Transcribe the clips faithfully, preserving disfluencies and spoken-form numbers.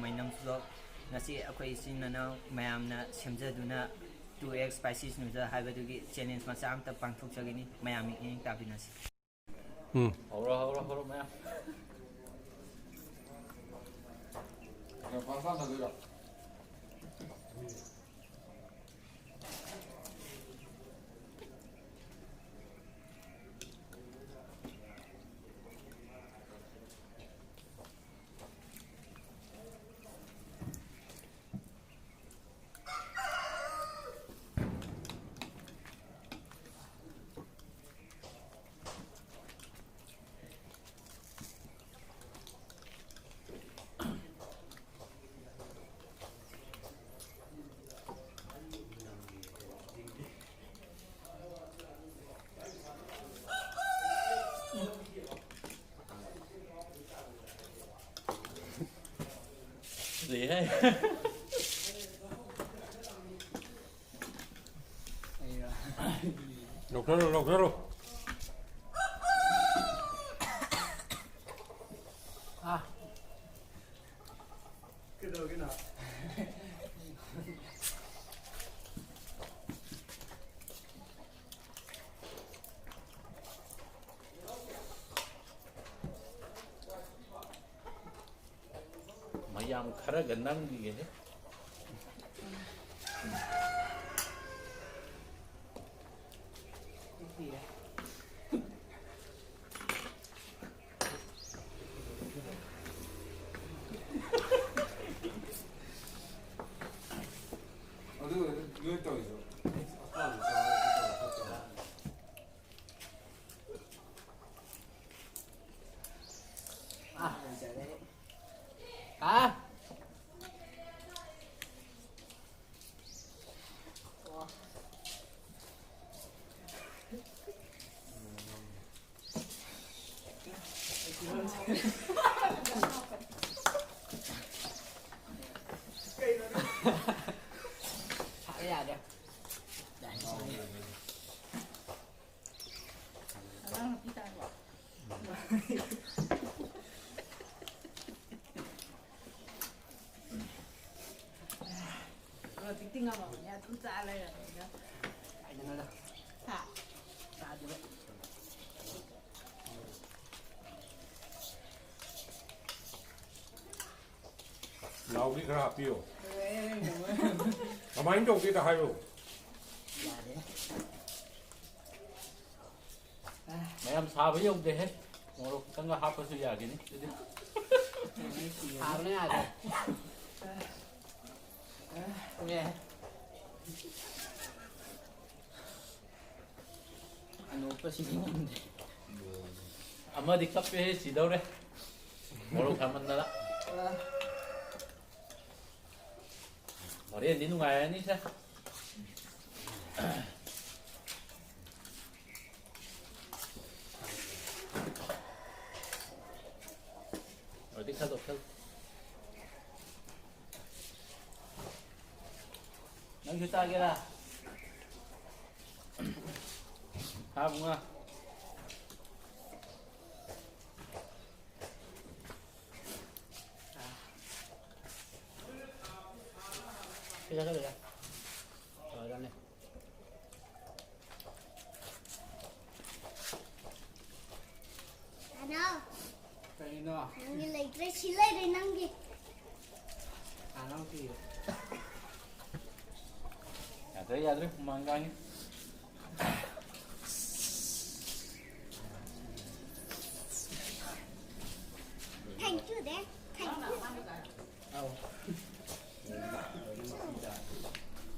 ꯃꯩꯅꯝ block. ꯉꯁꯤ ꯑꯩꯈꯣꯏ ꯏꯆꯤꯟ ꯏꯅꯥꯎ ꯃꯌꯥꯝꯅ ꯁꯦꯝꯖꯗꯨꯅ ꯇꯨ ꯑꯦꯛꯁ ꯁ꯭ꯄꯥꯏꯁꯤ ꯅꯨꯗꯜ ꯍꯥꯏꯕꯗꯨꯒꯤ ꯆꯦꯂꯦꯟꯖ ꯃꯆꯥ ꯑꯝꯇ ꯄꯥꯡꯊꯣꯛꯆꯒꯅꯤ꯫ ꯃꯌꯥꯝ ꯃꯤꯠꯌꯦꯡ ꯇꯥꯕꯤꯅꯁꯤ꯫ ꯎꯝ꯫ ꯍꯧꯔꯣ, ꯍꯧꯔꯣ, ꯍꯧꯔꯣ, ꯃꯌꯥꯝ꯫ ꯂꯩꯍꯦ꯫ ꯂꯧꯊꯔꯣ, ꯂꯧꯊꯔꯣ꯫ ꯑꯥ꯫ ꯀꯩꯗꯧꯔꯒꯦ ꯅꯪ? ꯃꯌꯥꯝ ꯈꯔꯒ ꯅꯝꯈꯤꯒꯦꯍꯦ꯫ ꯑꯗꯨ ꯅꯣꯏ ꯇꯧꯔꯤꯗꯣ ꯑꯄꯥꯝꯕ ꯆꯥꯔꯒ ꯇꯧꯔ ꯐꯠꯇ꯭ꯔꯣ? ꯍꯥ? ꯁꯥꯕ ꯌꯥꯗ꯭ꯔꯦ꯫ ꯑꯉꯥꯡ ꯅꯨꯄꯤ ꯇꯥꯔꯕꯣ? ꯉꯝꯃꯝꯃꯅꯤ, ꯑꯗꯨꯝ ꯆꯥ ꯂꯩꯔꯕꯅꯤꯅ꯫ ꯀꯥꯏꯗꯅꯣꯗ꯫ ꯍꯥ? ꯆꯥꯗꯦꯕ꯫ ꯂꯥꯎꯗꯤ ꯈꯔ ꯍꯥꯞꯄꯤꯌꯣ꯫ ꯀꯃꯥꯏꯅ ꯇꯧꯒꯦꯗ ꯍꯥꯏꯌꯣ꯫ ꯌꯥꯔꯦ꯫ ꯃꯌꯥꯝ ꯁꯥꯕ ꯌꯧꯗꯦꯍꯦ꯫ ꯃꯣꯔꯣꯛ ꯈꯤꯇꯪꯒ ꯍꯥꯞꯄꯁꯨ ꯌꯥꯒꯤꯅꯤ ꯑꯗꯨꯗꯤ꯫ ꯁꯥꯕꯅ ꯌꯥꯗ꯭ꯔꯦ꯫ ꯑꯅꯣꯞꯀ ꯁꯤꯗꯤ ꯉꯝꯗꯦ꯫ ꯑꯃꯗꯤ ꯀꯞꯄꯦꯍꯦ, ꯁꯤꯗꯧꯔꯦ꯫ ꯃꯣꯔꯣꯛ ꯁꯥꯃꯟꯗꯅ꯫ ꯍꯣꯔꯦꯟꯗꯤ ꯅꯨꯡꯉꯥꯏꯔꯅꯤꯁꯦ꯫ ꯑꯗꯨꯗꯤ ꯈꯔ ꯂꯧꯁꯜꯂꯨ꯫ ꯅꯪꯁꯨ ꯆꯥꯒꯦꯔꯥ? ꯍꯥ, ꯕꯨꯡꯉꯣ? ꯁꯤꯗ ꯆꯠꯂꯨꯁꯦ꯫ ꯐꯖꯅꯤ꯫ ꯀꯩꯅꯣ? ꯅꯪꯒꯤ ꯂꯩꯇ꯭ꯔꯦ, ꯁꯤ ꯂꯩꯔꯦ ꯅꯪꯒꯤ꯫ ꯀꯅꯥꯅꯣ ꯄꯤꯔꯤꯕ? ꯌꯥꯗ꯭ꯔꯦ, ꯌꯥꯗ꯭ꯔꯦ, ꯍꯨꯃꯥꯡ ꯀꯥꯡꯉꯤ꯫ Thank you, Dad. Thank you. ꯑꯧ꯫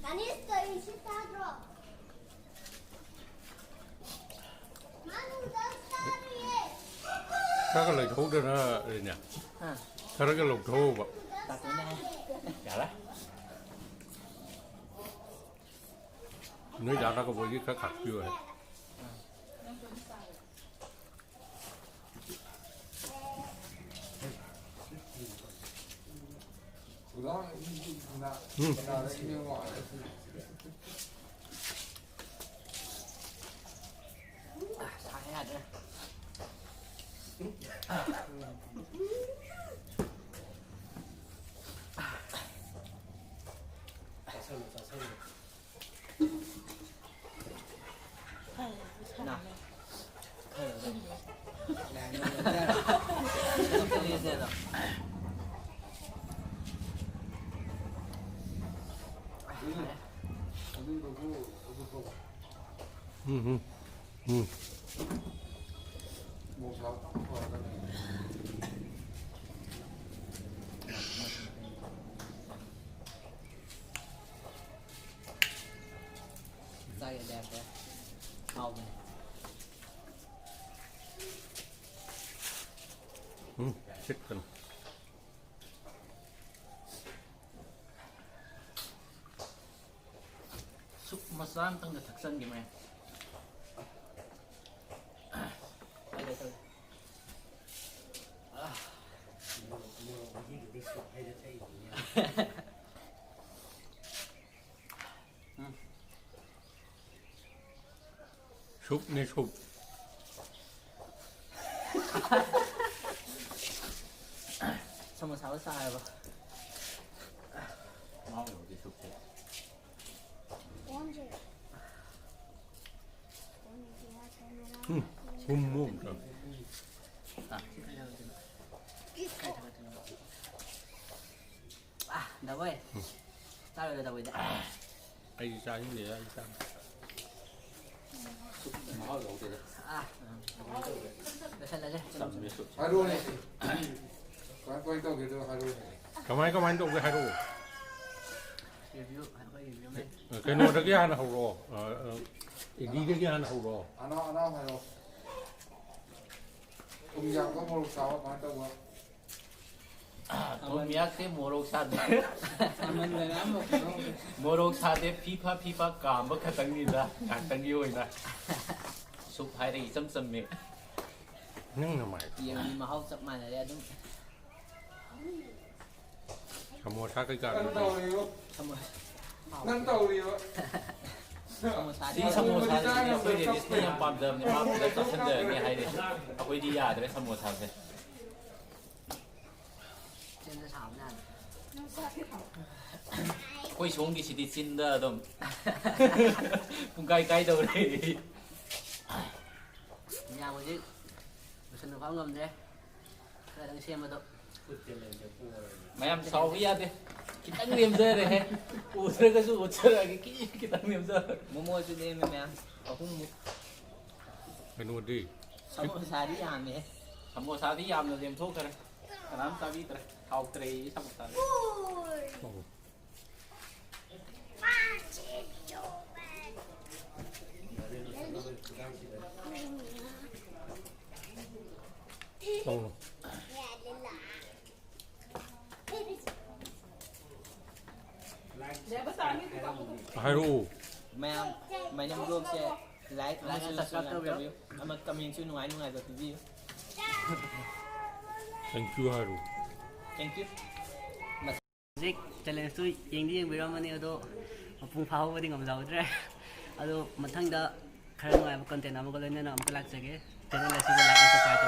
ꯗꯥꯅꯤꯁ, ꯀꯔꯤ ꯁꯤ ꯇꯥꯗ꯭ꯔꯣ? ꯃꯥ ꯅꯨꯗꯜꯁ ꯆꯥꯔꯤꯌꯦ꯫ ꯈꯔꯒ ꯂꯩꯊꯣꯛꯎꯗꯅ, ꯔꯦꯅꯤꯌꯥ꯫ ꯍꯥ꯫ ꯈꯔꯒ ꯂꯧꯊꯣꯛꯎꯕ꯫ ꯇꯥꯇꯣꯟꯅ ꯍꯥꯏ꯫ ꯌꯥꯔꯦ꯫ ꯅꯣꯏ ꯗꯥ ꯅꯥꯀꯣꯕꯣꯏꯒꯤ ꯈꯔ ꯈꯥꯛꯄꯤꯌꯨ ꯍꯥꯏ꯫ ꯎꯝ꯫ ꯁꯥ ꯌꯥꯗ꯭ꯔꯦ꯫ ꯆꯥꯁꯜꯂꯣ, ꯆꯥꯁꯜꯂꯣ꯫ ꯆꯥꯒꯦ ꯂꯩꯔꯛꯄ꯫ ꯍꯥꯎꯕꯅꯦ꯫ ꯎꯝ, ꯁꯤꯠꯀꯅꯨ꯫ ꯁꯨꯞ ꯃꯆꯥ ꯑꯝꯇꯪꯒ ꯊꯛꯆꯟꯒꯦ, ꯃꯌꯥꯝ꯫ ꯇꯧꯒꯦ, ꯇꯧꯒꯦ꯫ ꯃꯣꯔꯣꯛ, ꯃꯣꯔꯣꯛ ꯃꯍꯤꯒꯗꯤ ꯁꯨꯞ ꯍꯩꯔ ꯊꯛꯏꯅꯤꯅꯦ꯫ ꯎꯝ꯫ ꯁꯨꯞꯅꯦ, ꯁꯨꯞ꯫ ꯁꯃꯣꯁꯥꯒ ꯆꯥꯔꯕ? ꯃꯍꯥꯎ ꯌꯧꯗꯦ ꯁꯨꯞꯁꯦ꯫ ꯎꯝ, ꯊꯨꯝꯃꯣ ꯑꯝꯇ꯫ ꯑꯥ, ꯁꯤ ꯀꯥꯏ ꯊꯥꯗꯣꯏꯅꯣ? ꯀꯥꯏ ꯊꯥꯗꯣꯏꯅꯣ? ꯑꯥ, ꯗꯕꯣꯏ꯫ ꯆꯥꯔꯣꯏꯗ, ꯗꯕꯣꯏꯗ꯫ ꯑꯩꯗꯤ ꯆꯥꯅꯤꯡꯗꯦꯗ, ꯑꯩ ꯆꯥ-, ꯁꯨꯞ ꯃꯍꯥꯎ ꯌꯥꯎꯗꯦꯗ꯫ ꯑꯥ, ꯂꯣꯏꯁꯜꯂꯁꯦ꯫ ꯆꯝꯃꯦ ꯁꯨꯞꯁꯦ꯫ ꯍꯥꯏꯔꯛꯑꯣꯅꯦ꯫ ꯀꯃꯥꯏ, ꯀꯃꯥꯏ ꯇꯧꯒꯦꯗꯣ ꯍꯥꯏꯔꯛꯑꯣꯅꯦ꯫ ꯀꯃꯥꯏ, ꯀꯃꯥꯏ ꯇꯧꯒꯦ ꯍꯥꯏꯔꯛꯑꯣ꯫ Review, ꯑꯩꯈꯣꯏ review ꯃꯦꯟ꯫ ꯀꯩꯅꯣꯗꯒꯤ ꯍꯥꯟꯅ ꯍꯧꯔꯛꯑꯣ꯫ ꯑ, ꯑ, ꯑꯦꯗꯤꯗꯒꯤ ꯍꯥꯟꯅ ꯍꯧꯔꯛꯑꯣ꯫ ꯑꯅꯥꯎ, ꯑꯅꯥꯎ ꯍꯥꯏꯔꯛꯑꯣ꯫ ꯊꯨꯝ ꯌꯥꯛꯄ, ꯃꯣꯔꯣꯛ ꯁꯥꯕ ꯀꯃꯥꯏ ꯇꯧꯕ? ꯊꯨꯝ ꯌꯥꯛꯇꯦ, ꯃꯣꯔꯣꯛ ꯁꯥꯗꯦ꯫ ꯁꯥꯃꯟꯗꯅ ꯑꯃꯐꯥꯎ ꯈꯪꯍꯧꯗꯦ꯫ ꯃꯣꯔꯣꯛ ꯁꯥꯗꯦ, ꯐꯤꯐꯥ ꯐꯤꯐꯥ ꯀꯥꯝꯕ ꯈꯛꯇꯪꯅꯤꯗ, ꯉꯥꯛꯇꯪꯒꯤ ꯑꯣꯏꯅ꯫ ꯁꯨꯞ ꯍꯥꯏꯔꯦ, ꯏꯆꯝ ꯆꯝꯃꯦ꯫ ꯅꯪ ꯅꯃꯥꯏꯗꯣ꯫ ꯌꯦꯟꯒꯤ ꯃꯍꯥꯎ ꯆꯞ ꯃꯥꯟꯅꯔꯦ ꯑꯗꯨꯝ꯫ ꯁꯃꯣꯁꯥ ꯀꯩꯀꯥ ꯅꯪ ꯇꯧꯔꯤꯕ꯫ ꯁꯃꯣꯁꯥ꯫ ꯅꯪ ꯇꯧꯔꯤꯕ꯫ ꯁꯃꯣꯁꯥꯗꯤ ꯁꯤ ꯁꯃꯣꯁꯥꯁꯤꯗꯤ ꯑꯩꯈꯣꯏ ꯂꯦꯗꯤꯁꯅ ꯌꯥꯝ ꯄꯥꯝꯖꯕꯅꯦ, ꯃꯥ ꯄꯨꯂꯞ ꯆꯥꯁꯤꯟꯖꯔꯅꯤ ꯍꯥꯏꯔꯦ꯫ ꯑꯩꯈꯣꯏꯗꯤ ꯌꯥꯗ꯭ꯔꯦ ꯁꯃꯣꯁꯥꯁꯦ꯫ ꯆꯤꯟꯗ ꯁꯥꯕꯅ ꯌꯥꯗ꯭ꯔꯦ꯫ ꯑꯩꯈꯣꯏ ꯁꯣꯝꯒꯤꯁꯤꯗꯤ ꯆꯤꯟꯗ ꯑꯗꯨꯝ ꯄꯨꯡꯀꯥꯏ ꯀꯥꯏꯗꯧꯔꯦ꯫ ꯃꯌꯥꯝ ꯍꯧꯖꯤꯛ ꯂꯣꯏꯁꯟꯕ ꯐꯥꯎ ꯉꯝꯗ꯭ꯔꯦ꯫ ꯈꯔꯗꯪ ꯁꯦꯝꯕꯗꯣ꯫ ꯃꯌꯥꯝ ꯁꯥꯎꯕ ꯌꯥꯗꯦ꯫ ꯈꯤꯇꯪ ꯅꯦꯝꯖꯔꯦꯍꯦ꯫ ꯎꯗ꯭ꯔꯒꯁꯨ ꯎꯠꯆꯔꯛꯑꯒꯦ꯫ ꯈꯤ-, ꯈꯤꯇꯪ ꯅꯦꯝꯖꯔꯦ꯫ ꯃꯣꯃꯣꯁꯨ ꯅꯦꯝꯃꯦ ꯃꯌꯥꯝ꯫ ꯑꯍꯨꯝꯃꯨꯛ꯫ ꯀꯩꯅꯣꯗꯤ? ꯁꯃꯣꯁꯥꯗꯤ ꯌꯥꯝꯃꯦ꯫ ꯁꯃꯣꯁꯥꯗꯤ ꯌꯥꯝꯅ ꯂꯦꯝꯊꯣꯛꯈ꯭ꯔꯦ꯫ ꯀꯅꯥꯝ ꯆꯥꯕꯤꯗ꯭ꯔꯦ꯫ ꯍꯥꯎꯇ꯭ꯔꯦ ꯁꯃꯣꯁꯥꯗꯤ꯫ ꯍꯥꯏꯔꯛꯑꯣ꯫ ꯃꯌꯥꯝ ꯃꯥꯏꯅꯝ ꯕ꯭ꯂꯣꯒꯁꯦ ꯂꯥꯏꯛ ꯑꯃꯁꯨ ꯁꯕꯁꯀ꯭ꯔꯥꯏꯕ ꯇꯧꯕꯤꯌꯨ꯫ ꯑꯃ ꯀꯃꯦꯟꯁꯨ ꯅꯨꯡꯉꯥꯏ ꯅꯨꯡꯉꯥꯏꯕ ꯄꯤꯕꯤꯌꯨ꯫ Thank you ꯍꯥꯏꯔꯣ꯫ Thank you꯫ ꯍꯧꯖꯤꯛ ꯆꯦꯂꯦꯟꯖꯇꯨ ꯌꯦꯡꯗꯤ ꯌꯦꯡꯕꯤꯔꯝꯃꯅꯤ, ꯑꯗꯣ ꯃꯄꯨꯡ ꯐꯥꯍꯧꯕꯗꯤ ꯉꯝꯖꯍꯧꯗ꯭ꯔꯦ꯫ ꯑꯗꯣ ꯃꯊꯪꯗ ꯈꯔ ꯅꯨꯡꯉꯥꯏꯕ ꯀꯟꯇꯦꯟ ꯑꯃꯒ ꯂꯣꯏꯅꯅ ꯑꯃꯨꯛꯀ ꯂꯥꯛꯆꯒꯦ꯫ ꯆꯦꯅꯦꯜ ꯑꯁꯤꯕꯨ ꯂꯥꯏꯛ ꯑꯃ ꯁꯕꯁꯀ꯭ꯔꯥꯏꯕ